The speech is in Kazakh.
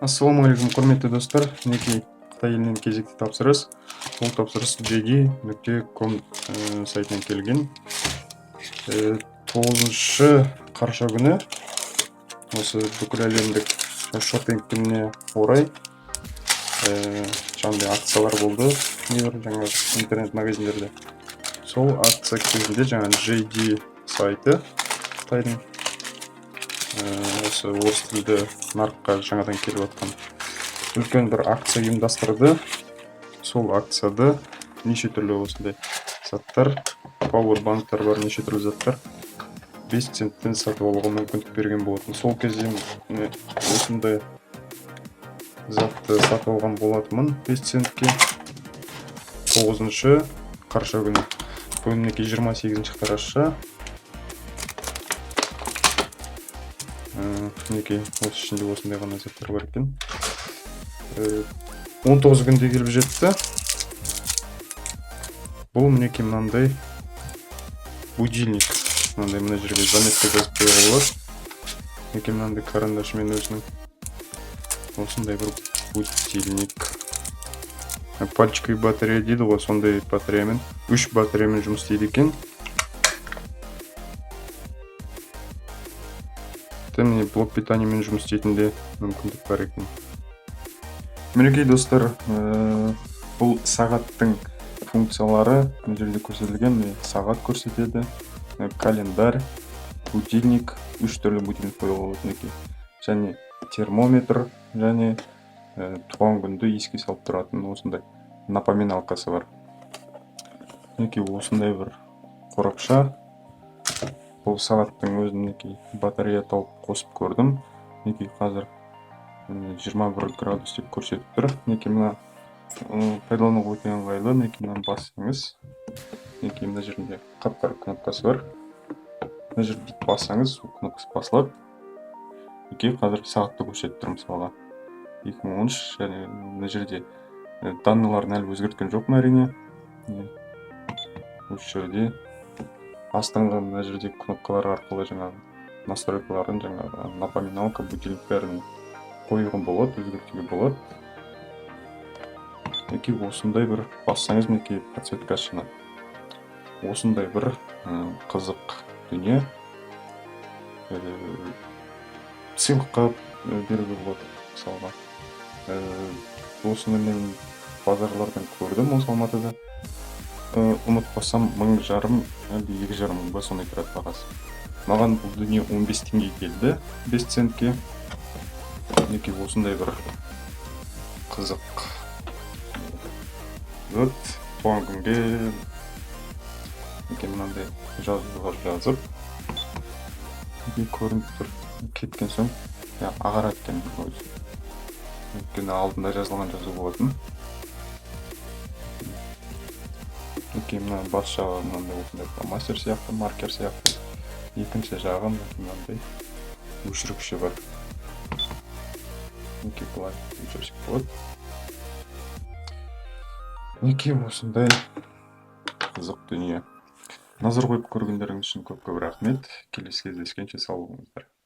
Ассалаумағалейкум, құрметті достар! Мінекей, Қытай елінен кезекті тапсырыс. Бұл тапсырыс jd.com сайтынан келген. 9 қараша күні, осы бүкіл әлемдік шопинг күніне орай жаңағыдай акциялар болды небір жаңа интернет магазиндерде. Сол акция кезінде жаңа JD сайты, Қытайдың осы орыс тілді нарыққа жаңадан келіп жатқан, үлкен бір акция ұйымдастырды. Сол акцияда неше түрлі осындай заттар, пауэрбанктар бар, неше түрлі заттар 5 центтен сатып алуға мүмкіндік берген болатын. Сол кезде міне осындай затты сатып алған болатынмын 5 центке 9 қараша күні. Бүгін, мінекей, 28 қараша. Мінекей, осы ішінде осындай ғана заттар бар екен. 19 күнде келіп жетті. Бұл, мінекей, мынандай будильник. Мынандай мына жерге заметка жазып қоюға болады. Мінекей, мынандай карандашымен өзінің осындай бір будильник. Пальчиковый батарея дейді ғой, сондай батареямен, үш батареямен жұмыс істейді екен. Міне, блок питаниемен жұмыс істейтін де мүмкіндік бар екен. Мінекей, достар, бұл сағаттың функциялары мына жерде көрсетілген. Міне, сағат көрсетеді, календарь, будильник, үш түрлі будильник қоюға болады, мінекей, және термометр, және туған күнді еске салып тұратын осындай напоминалкасы бар. Мінекей, осындай бір қорапша. Бұл сағаттың өзін, мінекей, батарея тауып қосып көрдім. Мінекей, қазір 21 градус деп көрсетіп тұр. Мінекей, мына пайдалануға өте ыңғайлы. Мінекей, мынаны бассаңыз, мінекей, мына жерінде қап қара кнопкасы бар. Мына жерде бүйтіп бассаңыз, сол кнопкасы басылады. Мінекей, қазір сағатты көрсетіп тұр, мысалға, 2013. Және мына жерде данныйларын әлі өзгерткен жоқпын, әрине. Осы жерде астыңғы мына жерде кнопкалар арқылы жаңағы настройкаларын, жаңағы напоминалка, будильник, бәрін қоюға болады, өзгертуге болады. Мінекей, осындай бір бассаңыз, мінекей, подсветкасы жанады. Осындай бір қызық дүние. Сыйлыққа беруге болады, мысалға. Осыны мен базарлардан көрдім осы Алматыда. Ұмытпасам, 1500 әлде 2,5 мың ба, сондай тұрады бағасы. Маған бұл дүние 15 теңге келді, 5 центке. Мінекей, осындай бір қызық зат. Туған күнге, мінекей, мынандай жазулар жазып, мінекей, көрініп тұр. Кеткен соң ағарады екен өзі, өйткені алдында жазылған жазу болатын. Мінекей, мына бас жағы мынандай, осындай фломастер сияқты, маркер сияқты. Екінші жағы, мінекей, мынандай өшіргіші бар. Мінекей, былай өшірсек болады. Мінекей, осындай қызық дүние. Назар қойып көргендеріңіз үшін көп көп рахмет. Келесі кездескенше сау болыңыздар!